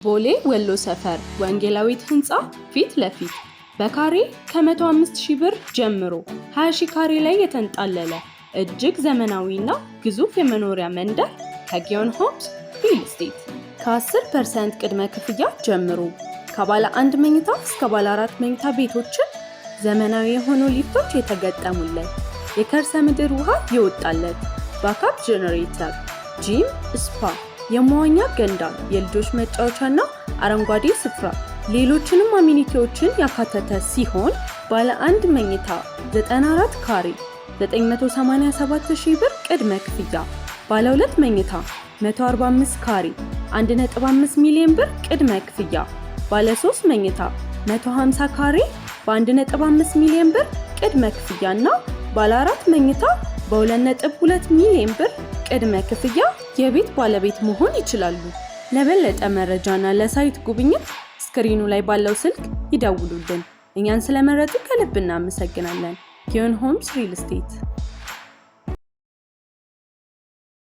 ቦሌ ወሎ ሰፈር ወንጌላዊት ህንፃ ፊት ለፊት በካሬ ከ105 ሺህ ብር ጀምሮ 20 ሺህ ካሬ ላይ የተንጣለለ እጅግ ዘመናዊና ግዙፍ የመኖሪያ መንደር ከጊዮን ሆምስ ሪል ስቴት። ከ10% ቅድመ ክፍያ ጀምሮ ከባለ አንድ መኝታ እስከ ባለ አራት መኝታ ቤቶችን፣ ዘመናዊ የሆኑ ሊፍቶች የተገጠሙለት፣ የከርሰ ምድር ውሃ የወጣለት፣ backup generator፣ gym፣ spa፣ የመዋኛ ገንዳ፣ የልጆች መጫወቻና አረንጓዴ ስፍራ፣ ሌሎችንም amenity ዎችን ያካተተ ሲሆን ባለ አንድ መኝታ 94 ካሬ 987 ሺህ ብር ቅድመ ክፍያ፣ ባለ ሁለት መኝታ 145 ካሬ 1.5 ሚሊዮን ብር ቅድመ ክፍያ፣ ባለ 3 መኝታ 150 ካሬ በ1.5 ሚሊዮን ብር ቅድመ ክፍያ እና ባለ አራት መኝታ በ2.2 ሚሊዮን ብር ቅድመ ክፍያ የቤት ባለቤት መሆን ይችላሉ። ለበለጠ መረጃና ለ site ጉብኝት screen ኑ ላይ ባለው ስልክ ይደውሉልን። እኛን ስለመረጡ ከልብ እናመሰግናለን። ጊዮን ሆምስ ሪል ስቴት።